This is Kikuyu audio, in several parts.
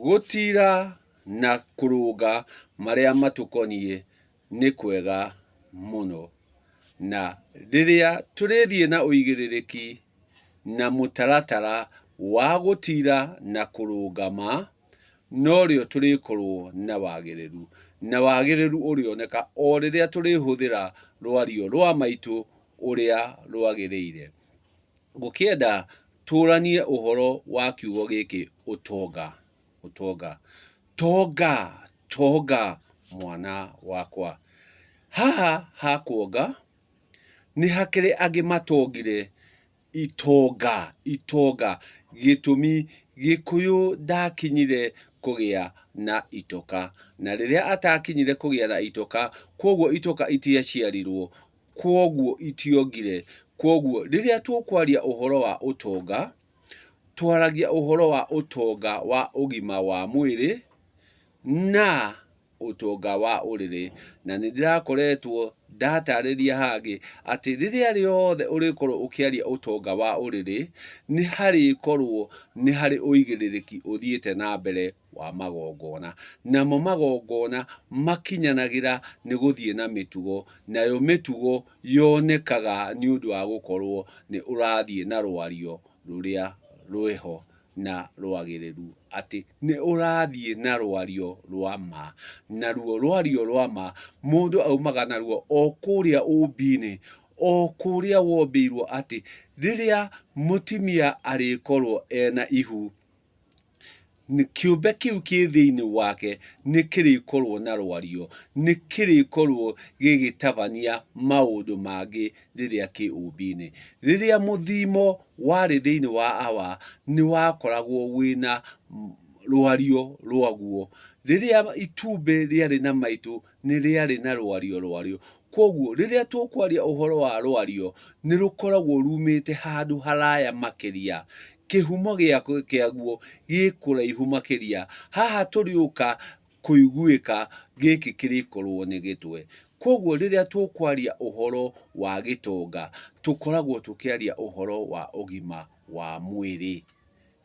Gũtira na kũrũnga marĩa matũkoniĩ nĩ kwega mũno. Na rĩrĩa tũrĩthiĩ na ũigĩrĩrĩki na mũtaratara wa gũtira na kũrũnga ma, norĩo tũrĩkorwo na wagĩrĩru. Na wagĩrĩru ũrĩoneka o rĩrĩa tũrĩhũthĩra rwario rwa maitũ ũrĩa rwagĩrĩire. Ngũkĩenda tũranie ũhoro wa kiugo gĩkĩ ũtonga, ũtonga. Tonga, tonga mwana wakwa. Haha ha kuonga, nĩ hakĩrĩ angĩ matongire itonga, itonga. Gĩtũmi Gĩkũyũ ndakinyire kũgĩa na itoka. Na rĩrĩa atakinyire kũgĩa na itoka, kwoguo itoka itiaciarirwo, kwoguo itiongire. Kwoguo rĩrĩa tũkwaria ũhoro wa ũtonga, twaragia ũhoro wa ũtonga wa ũgima wa mwĩrĩ na ũtonga wa ũrĩrĩ. Na nĩ ndĩrakoretwo ndatarĩria hangĩ atĩ rĩrĩa rĩothe ũrĩkorwo ũkĩaria ũtonga wa ũrĩrĩ, nĩ harĩkorwo nĩ harĩ ũigĩrĩrĩki ũthiĩte na mbere wa magongona. Namo magongona makinyanagĩra nĩ gũthiĩ na mĩtugo, nayo mĩtugo yonekaga nĩ ũndũ wa gũkorwo nĩ ũrathiĩ na rwario rũrĩa rwĩho na rwagĩrĩru, atĩ nĩ ũrathiĩ na rwario rwa ma. Naruo rwario rwa ma mũndũ aumaga naruo o kũrĩa ũmbi-inĩ, o kũrĩa wombĩirwo atĩ rĩrĩa mũtimia arĩkorwo ena ihu, kĩũmbe kĩu kĩ thĩinĩ wake nĩ kĩrĩkorwo na rwario, nĩ kĩrĩkorwo gĩgĩtabania maũndũ mangĩ rĩrĩa kĩ ũmbi-inĩ. Rĩrĩa mũthimo warĩ thĩinĩ wa Awa, nĩ wakoragwo wĩna rwario rwaguo. Rĩrĩa itumbĩ rĩarĩ na maitũ, nĩ rĩarĩ na rwario rwarĩo. Kwoguo rĩrĩa tũkwaria ũhoro wa rwario, nĩ rũkoragwo rumĩte handũ haraya makĩria. Kĩhumo kĩaguo gĩ kũraihu makĩria. Haha tũrĩũka kũiguĩka gĩkĩ kĩrĩkorwo nĩ gĩtwe. Kwoguo rĩrĩa tũkwaria ũhoro wa gĩtonga, tũkoragwo tũkĩaria ũhoro wa ũgima wa mwĩrĩ.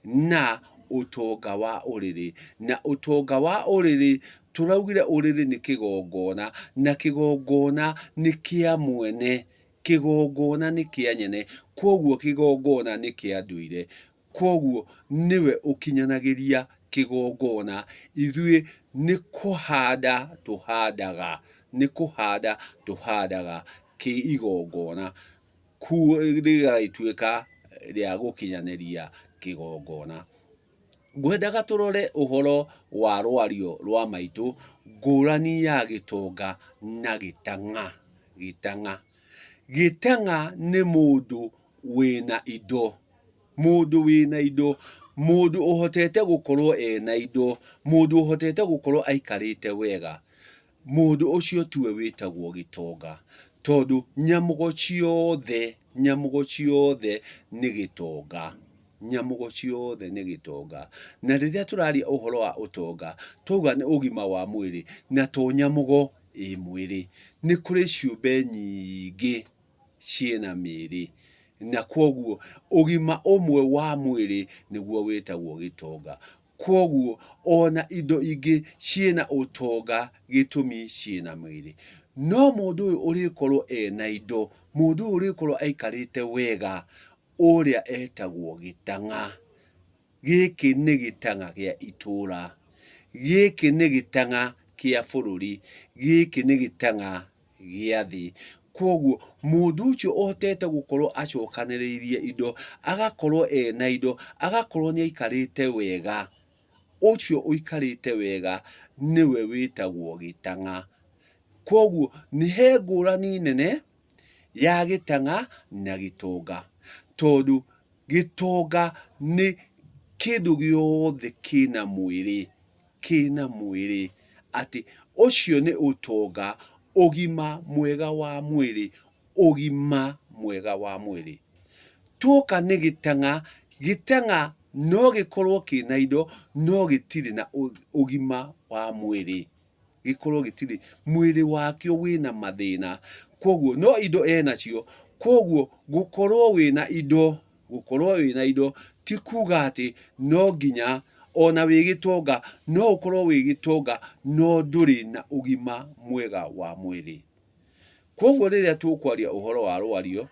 Na ũtonga wa ũrĩrĩ. Na ũtonga wa ũrĩrĩ, tũraugire ũrĩrĩ nĩ kĩgongona, na kĩgongona nĩ kĩa mwene, kĩgongona nĩ kĩa nyene, kwoguo kĩgongona nĩ kĩa ndũire. Kwoguo nĩwe ũkinyanagĩria kĩgongona, ithuĩ nĩ kũhanda tũhandaga, nĩ kũhanda tũhandaga kĩ igongona. Rĩgagĩtuĩka rĩa gũkinyanĩria kĩgongona. Ngwendaga tũrore ũhoro wa rwario rwa maitũ, ngũrani ya gĩtonga na gĩtang'a, gĩtang'a. Gĩtang'a nĩ mũndũ wĩna indo, mũndũ wĩna indo, mũndũ ũhotete gũkorwo ena indo, mũndũ ũhotete gũkorwo aikarĩte wega. Mũndũ ũcio tiwe wĩtagwo gĩtonga, tondũ nyamũgo ciothe, nyamũgo ciothe nĩ gĩtonga, nyamũgo ciothe nĩ gĩtonga. Na rĩrĩa tũraria ũhoro wa ũtonga, twauga nĩ ũgima wa mwĩrĩ, na to nyamũgo ĩ mwĩrĩ, nĩ kũrĩ ciũmbe nyingĩ ciĩna mĩĩrĩ, na kwoguo ũgima ũmwe wa mwĩrĩ nĩguo wĩtagwo gĩtonga. Kwoguo ona indo ingĩ ciĩna ũtonga gĩtũmi ciĩna mwĩrĩ. No mũndũ ũyũ ũrĩkorwo ena indo, mũndũ ũyũ ũrĩkorwo aikarĩte wega, ũrĩa etagwo gĩtang'a. Gĩkĩ nĩ gĩtang'a gĩa itũra, gĩkĩ nĩ gĩtang'a kĩa bũrũri, gĩkĩ nĩ gĩtang'a gĩa thĩ. Kwoguo mũndũ ũcio ũhotete gũkorwo acokanĩrĩirie indo, agakorwo ena indo, agakorwo nĩ aikarĩte wega, ũcio ũikarĩte wega nĩwe wĩtagwo gĩtang'a. Kwoguo nĩ he ngũrani nene ya gĩtang'a na gĩtonga, tondũ gĩtonga nĩ kĩndũ gĩothe kĩna mwĩrĩ. Kĩna mwĩrĩ, atĩ ũcio nĩ ũtonga, ũgima mwega wa mwĩrĩ, ũgima mwega wa mwĩrĩ. Tuoka nĩ gĩtang'a, gĩtang'a no gĩkorwo kĩna indo no gĩtirĩ na ũgima wa mwĩrĩ. Gĩkorwo gĩtirĩ, mwĩrĩ wakĩo wĩna mathĩna, kwoguo no indo enacio, kwoguo gũkorwo wĩna indo, gũkorwo wĩna indo ti kuga atĩ no nginya Ona wĩ gĩtonga, no ũkorwo wĩ gĩtonga no ndũrĩ na ũgima mwega wa mwĩrĩ. Kwoguo rĩrĩa tũkwaria ũhoro wa rwario,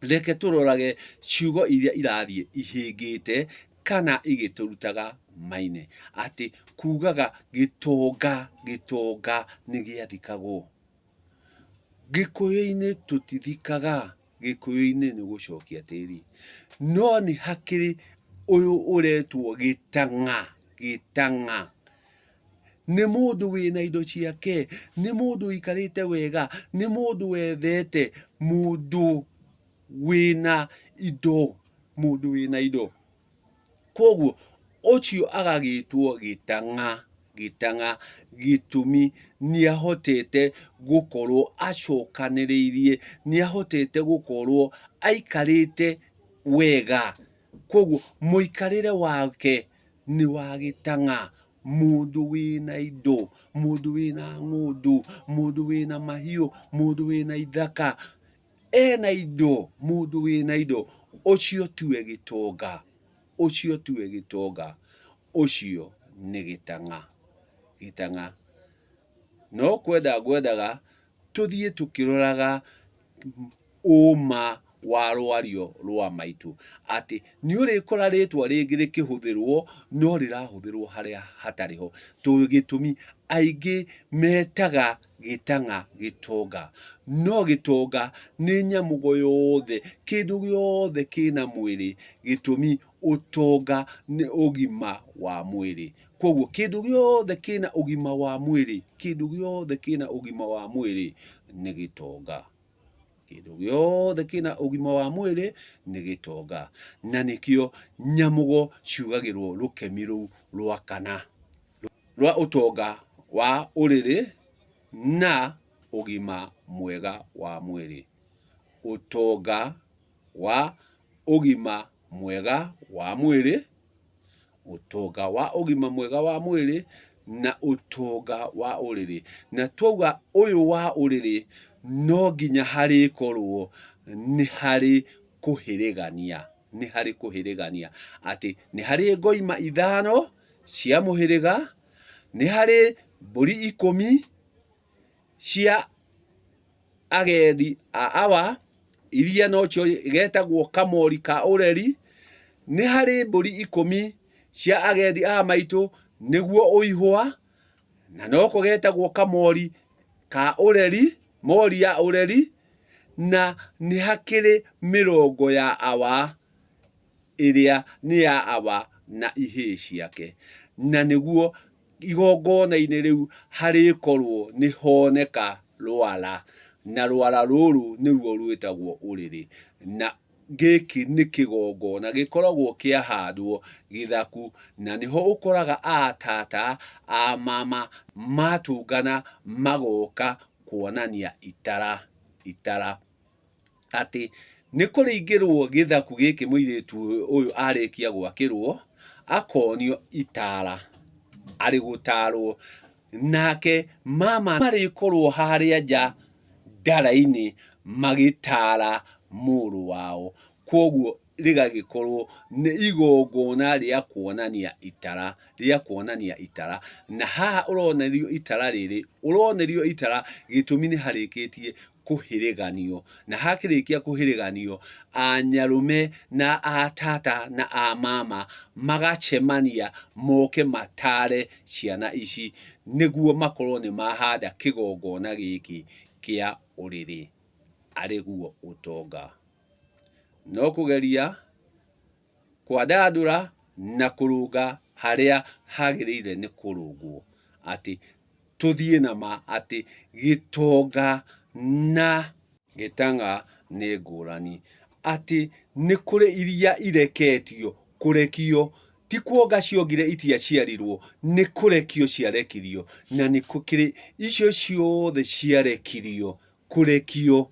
reke tũrorage ciugo iria irathiĩ ihĩngĩte kana igĩtũrutaga maine. Atĩ kugaga gĩtonga, gĩtonga nĩ gĩathikagwo. Gĩkũyũ-inĩ tũtithikaga, Gĩkũyũ-inĩ nĩ gũcokia tĩri. No nĩ hakĩrĩ ũyũ ũretwo gĩtang'a, gĩtang'a. Nĩ mũndũ wĩna indo ciake, nĩ mũndũ ũikarĩte wega, nĩ mũndũ wethete, mũndũ wĩna indo, mũndũ wĩna indo. Kwoguo ũcio agagĩtwo gĩtang'a, gĩtang'a gĩtũmi nĩahotete gũkorwo acokanĩrĩirie, nĩahotete gũkorwo aikarĩte wega. Kwoguo mũikarĩre wake nĩ wa gĩtang'a, mũndũ wĩna indo, mũndũ wĩna ng'ũndũ, mũndũ wĩna mahiũ, mũndũ wĩna ithaka, ena indo, mũndũ wĩna indo, ũcio tiwe gĩtonga, ũcio tiwe gĩtonga, ũcio nĩ gĩtang'a, gĩtang'a. No kwenda ngwendaga tũthiĩ tũkĩroraga ũma wa rwario rwa maitũ, atĩ nĩ ũrĩkora rĩtwa rĩngĩ rĩkĩhũthĩrwo no rĩrahũthĩrwo harĩa hatarĩ ho. Gĩtũmi aingĩ metaga gĩtang'a gĩtonga, no gĩtonga nĩ nyamũgo yothe, kĩndũ gĩothe kĩna mwĩrĩ, gĩtũmi ũtonga nĩ ũgima wa mwĩrĩ. Kwoguo kĩndũ gĩothe kĩna ũgima wa mwĩrĩ, kĩndũ gĩothe kĩna ũgima wa mwĩrĩ nĩ gĩtonga. Kĩndũ gĩothe kĩna ũgima wa mwĩrĩ nĩ gĩtonga. Na nĩkĩo nyamũgo ciugagĩrwo rũkemi rũu rwa kana, rwa ũtonga wa ũrĩrĩ na ũgima mwega wa mwĩrĩ. Ũtonga wa ũgima mwega wa mwĩrĩ, ũtonga wa ũgima mwega wa mwĩrĩ na ũtonga wa ũrĩrĩ. Na twauga ũyũ wa ũrĩrĩ no nginya harĩkorwo nĩ harĩ kũhĩrĩgania, nĩ harĩ kũhĩrĩgania atĩ nĩ harĩ ngoima ithano cia mũhĩrĩga, nĩ harĩ mbũri ikũmi cia agendi a awa, iria nocio getagwo kamori ka ũreri, nĩ harĩ mbũri ikũmi cia agendi a maitũ, nĩguo ũihwa, na noko getagwo kamori ka ũreri, mori ya ũreri, na nĩ hakĩrĩ mĩrongo ya awa, ĩrĩa nĩ ya awa na ihĩĩ ciake, na nĩguo igongona-inĩ rĩu harĩkorwo nĩ honeka rwara, na rwara rũrũ nĩruo rwĩtagwo ũrĩrĩ. Na gĩkĩ nĩ kĩgongona gĩkoragwo kĩahandwo gĩthaku, na nĩho ũkoraga a tata, a mama matũngana magoka kuonania itara, itara. Atĩ nĩ kũringĩrwo gĩthaku gĩkĩ mũirĩtu ũyũ arĩkia gwakĩrwo, akonio itara arĩ gũtarwo. Nake mama marĩkorwo harĩa nja ndara-inĩ magĩtara mũrũ wao. Kwoguo rĩgagĩkorwo nĩ igongona rĩa kuonania itara, rĩa kuonania itara. Na haha ũronerio itara rĩrĩ, ũronerio itara gĩtũmi nĩ harĩkĩtie kũhĩrĩganio. Na hakĩrĩkia kũhĩrĩganio, anyarũme na atata na amama magacemania moke matare ciana ici nĩguo makorwo nĩ mahanda kĩgongona gĩkĩ kĩa ũrĩrĩ, arĩguo ũtonga. No kũgeria kwandandũra na kũrũnga harĩa hagĩrĩire nĩ kũrũngwo, atĩ tũthiĩ na ma atĩ gĩtonga na gĩtang'a nĩ ngũrani, atĩ nĩ kũrĩ iria ireketio, kũrekio ti kuonga ciongire itiaciarirwo, nĩ kũrekio ciarekirio, na nĩ gũkĩrĩ icio ciothe ciarekirio, kũrekio.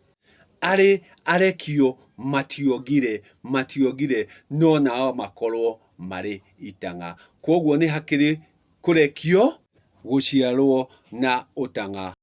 Arĩ arekio mationgire, mationgire no nao makorwo marĩ itang'a. Kwoguo nĩ hakĩrĩ kũrekio, gũciarwo na ũtang'a.